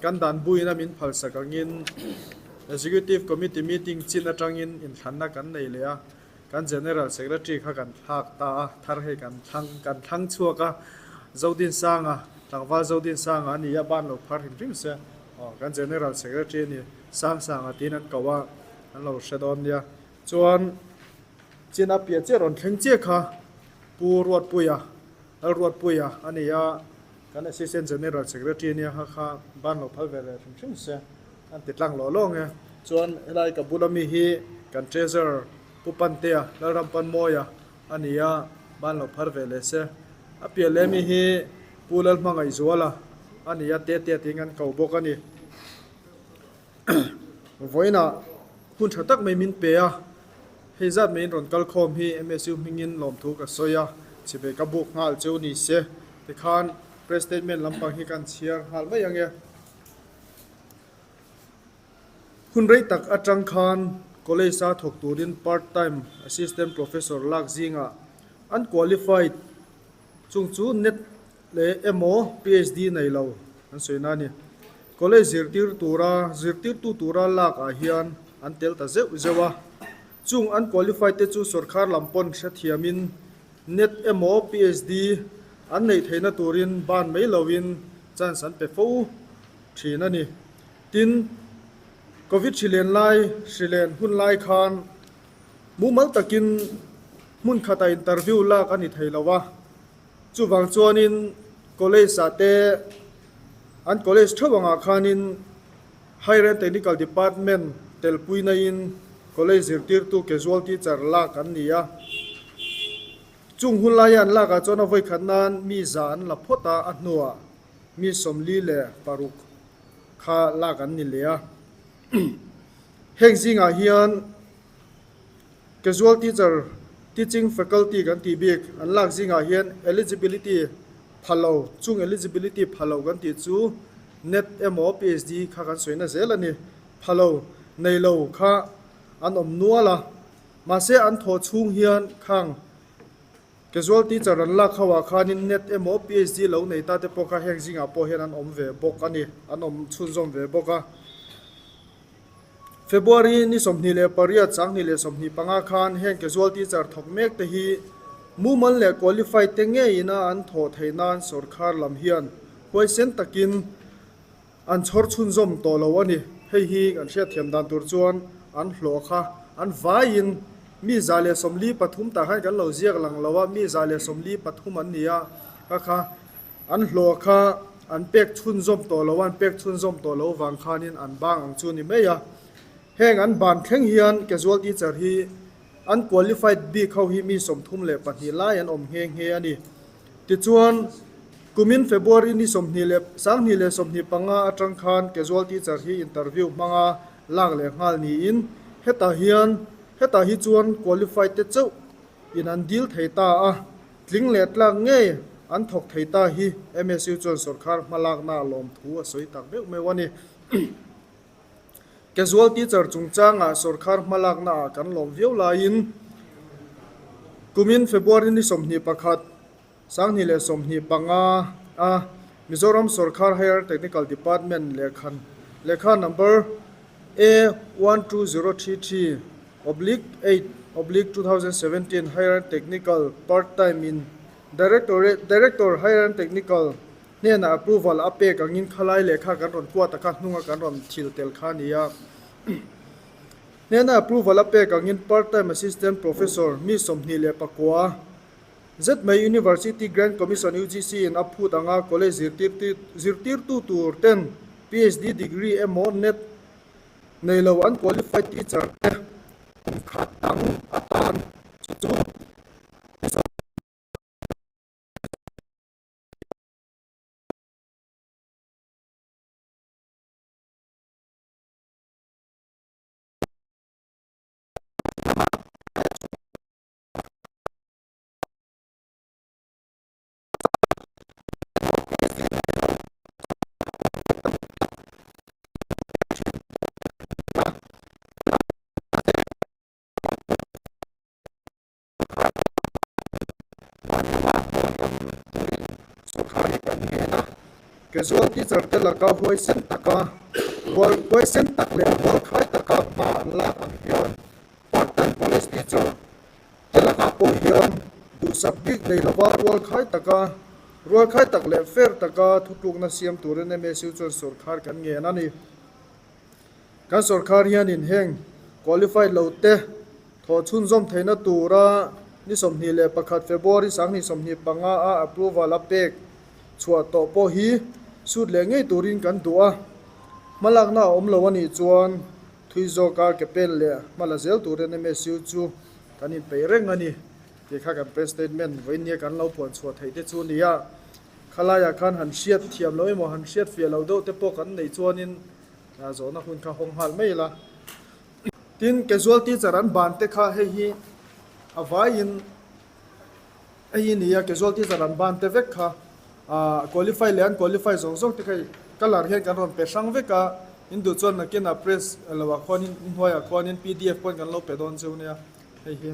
kan dan buin a min phalsak angin Executive Committee meeting chin atangin inthlanna kan nei leh a, kan General Secretary kha kan thlak ta a, thar hei kan thlang kan thlang chhuak a, Zodinsanga, tlangval Zodinsanga a ni a, ban lo phar hrim hrim se, aw kan General Secretary a ni, Sangsanga tiin an ko a, an lo hre dawn nia. Chuan chin a piah chiah rawn thleng chiah kha Pu Ruatpuia, Lal Ruatpuia a ni a, kan Assistant General Secretary nia kha kha ban lo phal ve leh hrim hrim se an ti tlang lawh lawng e. Chuan helai ka bula mi hi kan Treasurer Pu Pantea, Lalram Panmawia a ni a, ban lo phar ve leh se. A piah leh mi hi Pu Lalhmangaihzuala a ni a, Tetea tiin kan ko bawk a ni. Vawiinah hun tha tak mai min pe a, hei zat maiin rawn kal khawm hi MSU hmingin lawmthu ka sawi a, chhipe ka buk nghal cheu ni se tikhan press statement lampang hi kan chhiar nghal mai ang e. Hun rei tak atang khan college a thawk turin part time assistant professor lak zingah an qualified Chung chu net leh emaw PhD nei lo an sawi na a ni. College zirtir tura zirtirtu tura lak ah hian an tel ta zeuh zeuh a. Chung an qualified te chu sorkar lam pawn hrethiamin net emaw PhD an neih theihna turin ban mai loin chance an pe fo thin a ni. Tin, Covid hrilen lai hrilen hun lai khan Mumal takin hmun khatah interview lak a ni thei lo a, chuvang chuanin college ah te an college theuh angah khanin Higher and Technical Department telpui naiin college zirtirtu casual teacher lak an ni a. Chung hun laia an lakah chuan a vawikhat nan mi za an la phawt a, a hnuah mi 46 kha lak an ni leh a. Heng zingah hian Casual Teacher, Teaching Faculty kan tih bik an lak zingah hian eligibility pha lo, chung eligibility pha lo kan tih chu net emaw PhD kha kan sawina zel a ni. Pha lo, nei lo kha an awm nual a, mahse an thawh chhung hian khang Casual Teacher an lak ho ah khanin net emaw PhD lo nei ta te pawh kha heng zingah pawh hian an awm ve bawk a ni, an awm chhunzawm ve bawk a. February ni 28 2025 khan heng casual teacher thawk mek te hi mumal leh qualified te ngeiin a an thawh theih nan sorkar lam hian huaisen takin an chhawr chhunzawm tawh lo a ni. Hei hi kan hriatthiam dan tur chuan an hlawh kha an vaiin mi 143 tah khan kan lo ziak lang lo a, mi 143 an ni a, kha kha An hlawh kha an pek chhunzawm tawh lo a, an pek chhunzawm tawh lo vang khanin an bang ang chu a ni mai a. Heng an ban thleng hian casual teacher hi an qualified bik ho hi mi 32 lai an awm nghe nghe a ni. Tichuan, kumin February ni sawmhnih leh 2025 atang khan casual teacher hi interview hmanga lak leh nghal niin hetah hian hetah hi chuan qualified te chauh in an dil thei ta a. Tling leh tlak ngei an thawk thei ta hi MSU chuan sorkar hmalakna a lawm thu a sawi tak meuh meuh a ni. Casual teacher chungchangah sorkar hmalakna ah kan lawm viau laiin kumin February ni 21, 2025 a Mizoram sorkar Higher Technical Department lehkhan lehkha number A 12033 oblique 8 oblique 2017 Higher Technical Part Time in Directorate Director Higher and Technical hnenah approval a pek angin khalai lehkha kan rawn kuat a kha hnunga kan rawn thil tel kha a ni a. Hnena approval a pek angin Part Time Assistant Professor mi 29 zet mai University Grant Commission UGC in a phut anga college zirtirtu zirtirtu tur ten PhD degree emaw net Nei lo an qualified teacher te kum khat dang atan chu chu. Casual teacher te laka huaisen taka huaisen tak leh rualkhai taka hma an lak ang hian part time college teacher te lakah pawh hian duhsak bik nei lova rualkhai taka rualkhai tak leh fair taka thutlukna siam turin MSU chuan sawrkhar kan ngen a ni. Kan sawrkhar hianin heng qualified lo te thawh chhunzawm theihna tura ni 21 February 2025 a approval a pek chhuah tawh pawh hi sut leh ngei turin kan duh a, hmalakna a awm lo a nih chuan thui zawka ke pen leh hmala zel turin MSU chu kan inpeih reng a ni tih kha kan press statement vawiin nia kan lo puan chhuah theih te chu a ni a. Khalaiah khan han hriat thiam lo emaw han hriat fiah lo deuh te pawh kan neih chuanin zawhna hun kha hawng nghal mai ila. Tin, casual teacher an ban te kha hei hi a vaiin hei hi nia casual teacher an ban te vek kha ah qualify leh an qualify zawng zawng te kha colour hian kan rawn pe hrang vek a, in duh chuan nakinah press loah khuanin hnuaiah khuanin pdf pawhin kan lo pe dawn cheu nia hei hi.